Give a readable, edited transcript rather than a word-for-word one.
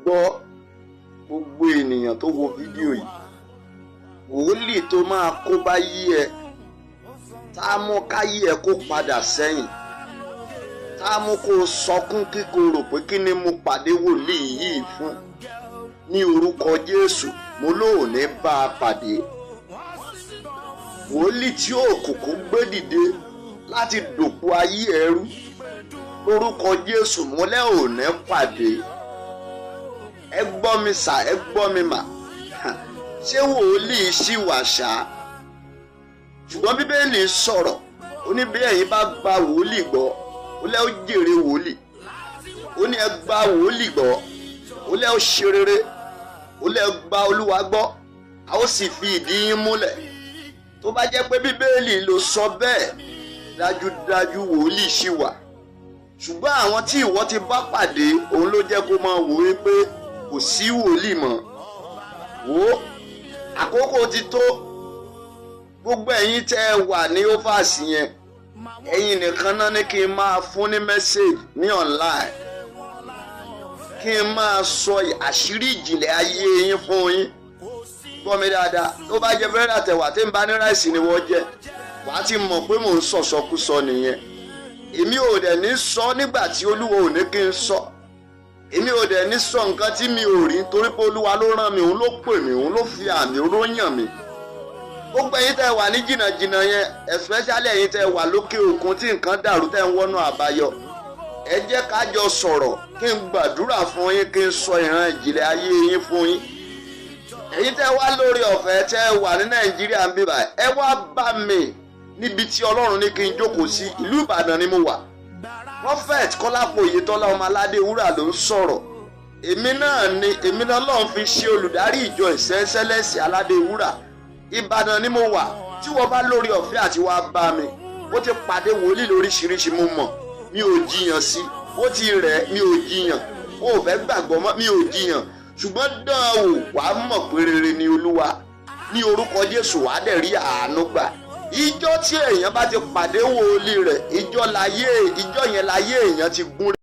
Gbọ́, gbogbo ènìyàn tó wo fídíò yìí, wòlíì tó máa kó bá yí ẹ, tá a mú káyé ẹ kó padà sẹ́yìn, tá a mú kó sọkún kíkorò pé kí ni mo pàdé wòlíì yìí fún, ní orúkọ Jésù, mo lóò ní bá a pàdé. Wòlíì tí òkùnkùn gbé dìde láti dòpò ayé ẹrú, lórúkọ Jésù, mo lẹ́ ò ní pàdé. Ẹ gbọ́ mi sà, ẹ gbọ́ mi mà. Ṣé wòlíì ṣì wà ṣá? Ṣùgbọ́n Bíbélì sọ̀rọ̀, ó ní bí ẹ̀yin bá gba wòlíì gbọ́, ó lẹ́ ó jèrè wòlíì. Ó ní ẹ gba wòlíì gbọ́, ó lẹ́ ó ṣe rere. Ó lẹ́ gba Olúwa gbọ́, a ó sì fi ìdí yín múlẹ̀. Tó bá jẹ́ pé Bíbélì ló sọ bẹ́ẹ̀, dájúdájú wòlíì ṣì wà. Ṣùgbọ́n àwọn tí ìwọ ti bá pàdé, òun ló jẹ́ kó máa wò ó pé kò sí wòlíì mọ́. Wò ó, àkókò ti tó. Gbogbo ẹ̀yin tẹ́ ẹ wà ní overseas yẹn, ẹ̀yin nìkan náà ní kí n máa fún ní message ní online, kí n máa sọ àṣírí ìjìnlẹ̀ ayé yín fún yín. Gbọ́ mi dáadáa, tó bá jẹ búrẹ́dì àtẹ̀wà tí ń bá ní rice ni wọ́n jẹ, wàá ti mọ̀ pé mò ń sọ̀sọkúsọ nìyẹn. Èmi ò dẹ̀ ní sọ nígbà tí Olúwa ò ní kí n sọ. Èmi ò dẹ̀ ní sọ nǹkan tí mi ò rí, nítorí pé Olúwa ló rán mi, òun ló pè mí, òun ló fi àmì òró yàn mí. Gbogbo ẹ̀yin tẹ́ wà ní jìnnàjìnnà yẹn, especially ẹ̀yin tẹ́ wà lókè òkun tí nǹkan dàrú, tẹ́ ń wọ́nà àbáyọ, ẹ jẹ́ ká jọ sọ̀rọ̀, kí n gbàdúrà fún yín, kí n sọ ìran ìjìnlẹ̀ ayé yín fún yín. Ẹ̀yin tẹ́ wá lórí ọ̀fẹ́, tẹ́ wà ní Nàìjíríà ń bíbà, ẹ wá bá mi níbi tí Ọlọ́run ní kí n jókòó sí. Ìlú Ìbàdàn ni mo wà. Prophet Kọ́lápọ̀ Oyètọ́lá, ọmọ aládé wúrà ló ń sọ̀rọ̀. Èmi náà ni, èmi náà Ọlọ́run fi ṣe olùdarí ìjọ ìṣẹ́ṣẹ́lẹ̀sì aládé wúrà. Ìbàdàn ni mo wà. Tí wọ́n bá lórí ọ̀fẹ́ àti wá bá mi, ó ti pàdé wòlíì lóríṣiríṣi, mo mọ̀, mi ò jiyàn sí. Ó ti rẹ̀, mi ò jiyàn. Ó fẹ́ gbàgbọ́ mọ́, mi ò jiyàn. Ṣùgbọ́n dán wò, wàá mọ̀ pé rere ni Olúwa. Ní orúkọ Jésù, wàá dẹ̀ rí àánú gbà. Ìjọ tí èèyàn bá ti pàdé wòlíì rẹ̀, ìjọ láyé, ìjọ yẹn láyé èèyàn ti gún.